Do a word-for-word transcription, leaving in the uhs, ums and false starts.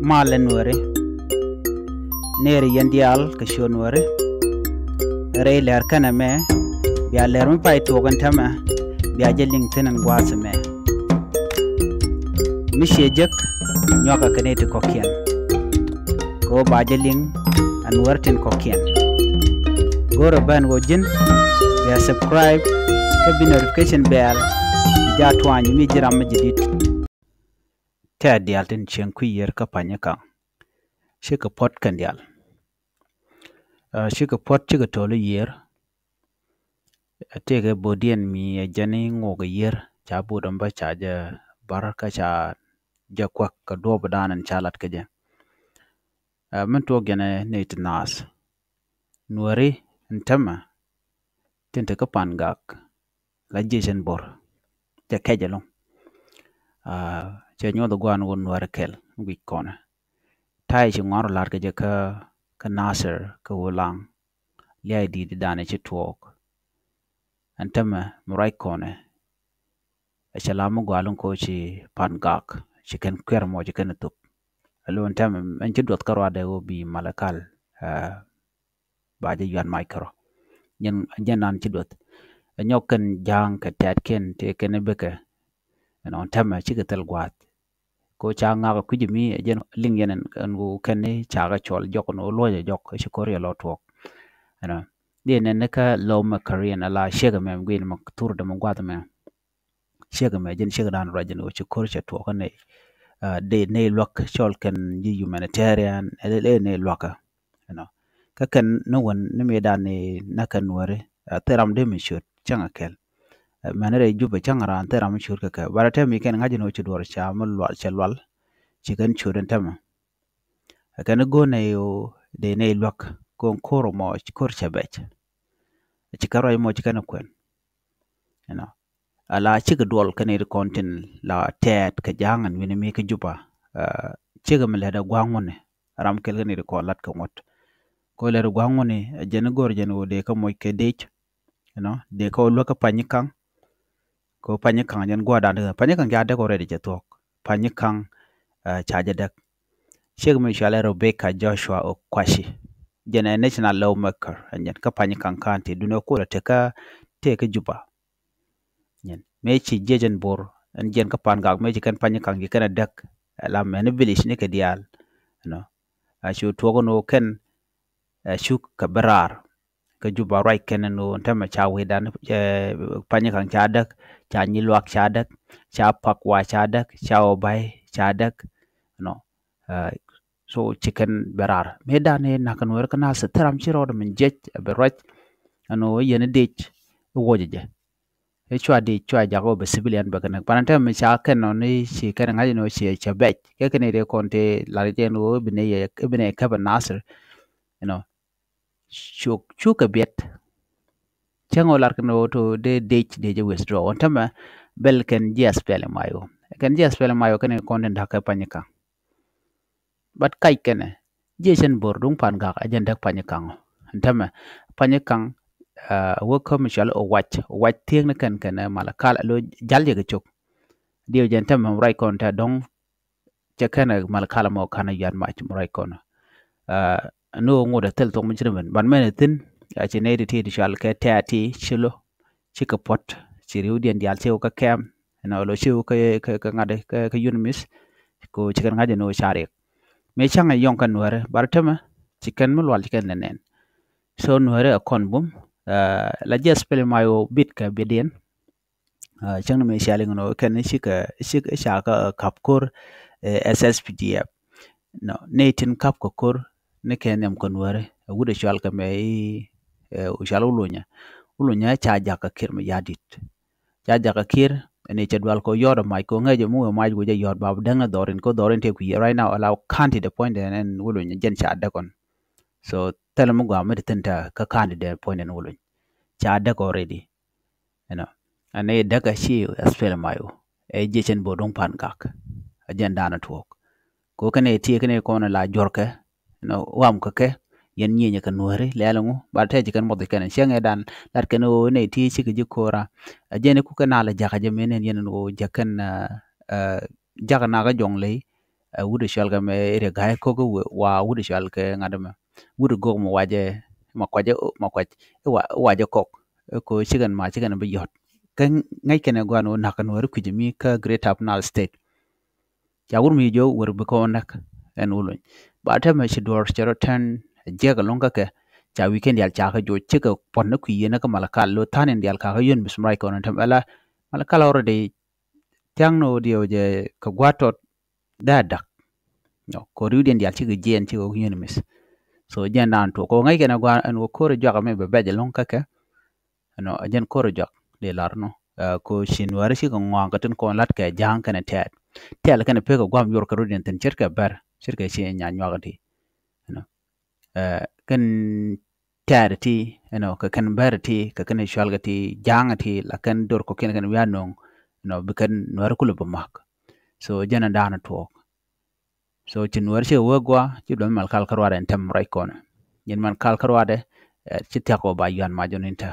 Malɛ Nuääri. Nɛɛri yɛn diaal kɛ ciöt Nuääri. Rɛy lɛr kɛnɛ mɛ, bia lɛr mi pay tuɔɔk ɛn täämɛ, bia jɛ liŋ thi̱n ɛn gua̱a̱th ɛmɛ. Mi ciɛ jek, nyuakɛ kɛ nɛy ti kɔ̱kiɛn. Kɛ ɣöö ba jɛ liŋ ɛ Nuäär tin kɔ̱kiɛn. Go̱rɛ ben ɣöö ji̱n bia subscribe kä bi notification bell bi jaa tuany mi ji̱ ram mi jɛ di̱t. Tɛ̈t diaal tin cieŋ kui̱ yiër kä Panyikaŋ. Cikɛ puɔ̱t kɛn diaal. Ɛ, cikɛ puɔ̱t, cikɛ to̱l i̱ yiër. Ɛ, tëëkɛ bo̱diɛn mi ɛ jɛn i̱ ŋok ɛ yiër, ca bo̱d ɛn bä ca jɛ bär kä ca jɛ kuäk kɛ duɔ̱ɔ̱p dan ɛn ca lat kä jɛ. Ɛ, min tuɔɔk jɛn ɛ nɛy ti naath. Nuääri ɛn täämɛ tin te kä Pangak, la jiɛc ɛn bo̱r, cɛ kɛc ɛlɔ̱ŋ. Aa, cɛ nyuɔth ɛ gua̱a̱n wä Nuäär kɛl guic kɔnɛ. Ta̱yɛ ci ŋuan rɔ la̱r kɛ jɛ kä, kä Nasir, kä Ulaŋ. Lia̱a̱ i̱ di̱i̱t i̱ danɛ ci tuɔɔk. Ɛn täämɛ mi ruac kɔnɛ, ɛ cɛ la mi gɔaa ɛlɔ̱ŋ kɛ ɣöö ci Pangak, ci kɛn kuɛ̈r mɔ, ci kɛn ɛ thop. Alo ɛn täämɛ ɛn ci duɔth kä ruaadɛ ɣöö bi Malakal, aa, ba jɛ yuan mac kärɔ. Jɛn, jɛn nan ci duɔth. Ɛ nyɔk kɛn Ja̱a̱ŋ kɛ tɛ̈tkiɛn tëë kɛn i̱ bekɛ. Ɛnɔ ɛn täämɛ cikɛ thil gua̱a̱th. Kɛ ɣöö ca ŋak ɛ kui̱c mi ɛ jɛn liŋ yɛn ɛn, ɛn ɣöö kɛn i̱ ca kɛ cɔl jɔk ɛn ɣöö luɔ̱cɛ jɔk ɛ ci ko̱r yɛ lɔ tuɔɔk. Ɛnɔ. Diɛ nɛn ni kä lo̱w mɛ käriɛn ala ciek ɛmɛ gui̱n mɛ thur dämɛ gua̱th ɛmɛ. Ciek ɛmɛ jɛn ciek dan ruac jɛn ɣöö ci ko̱r cɛ tuɔɔk kä nɛy. Aa, dee nɛy luäk cɔl kɛn ji̱ humanitarian, ɛ, ɛ, ɛ nɛy luäkä. Ɛnɔ. Kä kɛn ni wän ni mëëdan ni näk kɛn Nuääri, aa, thil ram dee mi ciöt cäŋ a kɛl. Aa, mɛn rɛy Jubɛ cäŋ raan thil ram mi ciöt kɛ kɛ. Bärɛ tɛm mi kɛn ŋa̱c ni ɣöö ci duɔ̱ɔ̱r ca mi lual, cɛ lual. Ci kɛn ciöt ɛn täämɛ. Ɛ kɛn i̱ go̱o̱r nɛy ɣöö dee nɛy luäk kɔn ko̱r mɔ, ko̱r cɛ bɛc. Ci kɛn ruac mɔ ci kɛn kuɛn. Ɛnɔ. Ala cikɛ duɔl kɛn i̱ ri kɔn tin la tɛɛt kɛ Ja̱a̱ŋ ɛn wi̱ni mi kä Juba. Aa, cikɛ mi lɛt ɛ gua̱a̱ŋ ŋuni, ram kɛl kɛn i̱ ri kɔn lat kɛ ŋuɔ̱t. Kɛ ɣöö lɛt ɛ gua̱a̱ŋ ŋuni, ɛ jɛn i̱ go̱r jɛn ɣöö dee kä moc kɛ dec. Ɛnɔ, dee kä ɣöö luäk kä Panyikaŋ. Kɛ ɣöö Panyikaŋ jɛn gua̱a̱r dan dee, Panyikaŋ ca däk already cɛ thuɔ̱k. Panyikaŋ, aa, ca jɛ däk. Ciek mi cɔalɛ Rebecca Joshua Okwashi. Jɛn ɛ national lawmaker, ɛn jɛn kä Panyikaŋ County, duundɛ kulɛ tekä, tekä Juba. Jɛn mëë ci jiɛc ɛn bo̱r, ɛn jɛn kä Pangak, mëë ci kɛn Panyikaŋ ci kɛn a däk, ɛ la mɛn village ni kɛ diaal. Ɛnɔ. A cu tuɔk ɛn ɣöö kɛn, ɛ, cuk kɛ bi raar kä Juba ruac kɛn ɛn ɣöö ɛn täämɛ ca wecdan, ɛ, Panyikaŋ ca däk, ca Nyiluak ca däk, ca Pakwa ca däk, ca Obai ca däk. Ɛnɔ. Aa, so ci kɛn bɛ raar. Mëëdan i̱ na̱k kɛ Nuääri kä Nasir, thil ram ci rɔɔdɛ min jiɛc ɛ bɛ ruac. Ɛn ɣöö yɛn i̱ dec i̱ wuɔcɛ jɛ. I̱ cua dec cua jak ɣöö bɛ civilian bɛ kɛ näk. Pan ɛn täämɛ ca kɛn nɔ ni ci kɛn ŋa̱c ni ɣöö ci cɛ bɛc. Kɛ kɛn i̱ dee kɔn tëë lar jɛ ɛn ɣöö i̱ bi nɛy, i̱ bi nɛy käp ɛ Nasir. You know. Cuk, cuk kɛ biɛt. Cäŋ ɣöö lar kɛn ɣöö to dee dec, dec ɛ withdraw. Ɛn täämɛ bɛl kɛn ji̱ SPLM-IO. Kɛn ji̱ SPLM-IO kɛn i̱ kɔn tin da̱k kɛ Panyikaŋ. But kac kɛnɛ, jiɛc ɛn bo̱r duŋ Pangak ɛ jɛn däk Panyikaŋ ɔ. Ɛn täämɛ Panyikaŋ, aa, wä kä mi cɔal Owac, Owac thiekni kɛn kɛnɛ Malakal, alo jal jɛ kɛ cok. Diɛw jɛn täämɛ ruac kɔn tɛ dɔ̱ŋ cɛ kɛnɛ Malakal mɔ ka̱n a yuat mac mi ruac kɔn. Aa, ni ɣöö ŋot ɛ thil thok mi ci ri ben. Ban mɛn ɛ thi̱n, a ci nɛy ti ti ti cɔal kɛ tɛ̈t ti ci lo̱, cikɛ puɔ̱t, ci ri̱wdiɛn diaal ci wä kä kɛm. Ɛnɔ, lo ci wä kä, kä, kä ŋa̱t, kä, kä UNMISS. Ko ci kɛn ŋa̱c ɛn ɣöö ca riɛk. Mëë cäŋ ɛ yɔ̱ŋ kɛn Nuääri, bärɛ täämɛ ci kɛn mi lual ci kɛn nɛn nɛn. So Nuääri ɛ kɔn bum, aa, la ji̱ SPLM-IO bit kɛ bitdiɛn. Aa, cäŋ ni mëë cia liŋ ɛn ɣöö kɛn cikɛ, cikɛ, ca kɛ ka̱p ko̱r, ɛ, SSPDF. Nɔ, nɛy tin ka̱p kɛ ko̱r ni kɛ nhiam kɛ Nuääri, ɛ wut ɛ cɔal kɛ mɛ i̱, ɛ, cɔal Ulunya. Ulunya ca jak kɛ Kiir Mayardit. Ca jak kɛ Kiir, ɛn i̱ cɛ dual kɛ yɔɔt ɛ mac kɛ ŋäc ɛ mi wee mac wec ɛ yɔɔt ba bi däŋ ni dhɔrin kɛ dhɔrin tëë kui̱ right now ala county dɛ puɔ̱nydɛ ɛn Ulunya jɛn ca däk ɔn. So thilɛ mi gɔaa mi ti thi̱n tɛ kä county dɛ puɔ̱nydɛ ɛn Ulunya. Ca däk already. You know, ɛn i̱ däk ɛ ci SPLM-IO. Ɛ jiɛc ɛn bo̱r duŋ Pangak. Ɛ jɛn daanɔ tuɔɔk. Ko kɛn i̱ ti kɛn i̱ kɔn la juɔrkɛ, you know, wam kä kɛ, yɛn nyieenyɛ kɛ Nuääri, lɛl ŋu, ba tɛc kɛn muɔth kɛn, cieŋ ɛ dan, lat kɛn ɣöö nɛ ti cikɛ ji̱ ko̱ra. Ɛ jɛn i̱ kukɛ na la jakä jɛ men ɛn yɛn ɛn ɣöö jakä kɛn, ɛ, ɛ, jakä nakä jɔŋ ley, ɛ wut ɛ cɔal kɛ mɛ area Ga̱a̱c Ko̱k i̱ wee wa wut ɛ cɔal kɛ ŋa̱t ɛmɛ wut ɛ gok mɛ wacɛ mɛ kuacɛ mɛ kuac i̱ wa i̱ wacɛ kɔk. Ɛ ko cikɛn ma cikɛn bi yɔ̱t kä ŋäc kɛn ɛ gua̱n wä na̱k kɛn wä ri kui̱c mi kä Greater Upper Nile State. Ca wur mi jiök wër bi kɔn näk ɛn wä lony. Ba tɛmɛ ci duɔ̱ɔ̱r cɛ rɔ tɛn jiɛk ɛlɔ̱ŋ kä kɛ ca wi̱i̱ kɛn diaal ca kɛ joc cikɛ puɔ̱n ni kui̱ yɛn kä Malakal lo tha̱a̱n in diaal ka kɛ yön mi sumrac kɔn ɛn tɛm ɛla Malakal already thia̱ŋ ni wä diɛw jɛ kɛ gua̱a̱t tɔt dee a dak. Kɔ riwdiɛn diaal cikɛ jiɛn cikɛ wä yön mi̱th. So jiɛn dan tuɔk kɔ ŋäc kɛn ɛ gua̱a̱n ɛn wä ko̱r ɛ juak ɛmɛ bɛ bɛc ɛlɔ̱ŋ kä kɛ. Ɛnɔ ɛ jɛn ko̱r ɛ juak dee lar nɔ. Ɛ ko ci nuäärä cikɛ ŋɔaŋ kɛ tin kɔn lat kɛ ja̱a̱ŋ kɛnɛ tɛɛt tɛɛl kɛnɛ pek ɛ gua̱a̱m yuɔr kɛ rut yɛn thi̱n ce̱tkɛ bɛr ce̱tkɛ ci nyan nyuak ti. Ɛnɔ ɛ kɛn tɛɛt ti ɛnɔ kɛ kɛn bɛr ti kɛ kɛn cual kɛ ti ja̱a̱ŋ ti la kɛn dor kɔ kiɛn kɛn wi̱i̱ a no̱o̱ŋ. Ɛnɔ bi kɛn nuäärä kulɛ bi ma̱k. So jɛn ɛ da̱a̱n tuɔɔk. So ci nuäär ci wee gua ci duɔm mal kal kä ruadɛ in tɛm rɔc kɔn. Nyin man kal kä ruadɛ ci thiak wä ba yuan ma jɔn in tɛ.